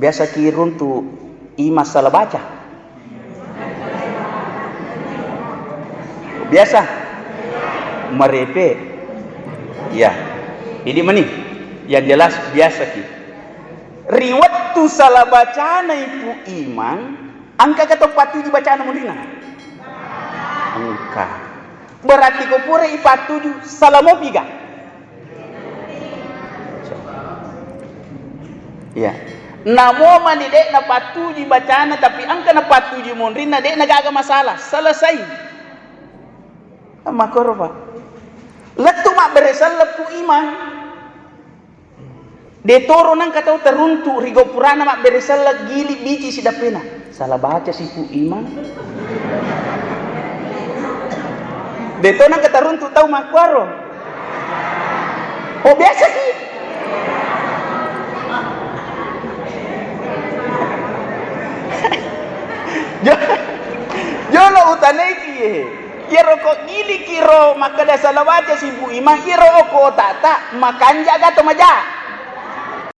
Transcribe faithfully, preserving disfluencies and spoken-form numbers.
Biasaki runtu imang sala baca? Biasa? Marepe? Iya. Idi mani? Yang jelas biasaki. Ri wettu sala bacana ipu imang, engkaka tau pattuju bacana munrinna? Engka. Berarti ko pura ipattuju, sala mopiga? Iya. Namo mani de' napattujui bacana, tapi engka napattujui monrinna, de' nagaga masalah. Selesai. Makkoro, Pak. Lettu mabbere selleng pu imang. De' toro nengka tau teruntu ri gau purana mabbere selleng gili bici sidappena. Sala baca si pu imang. De' to nengka teruntu tau makkuaro. Oh, biasa ki. Jo-, jolo utanai ki, eh. Iyaro ko giliki ro makkeda sala baca si pu imang, iyaro okko otata makanja ga to maja.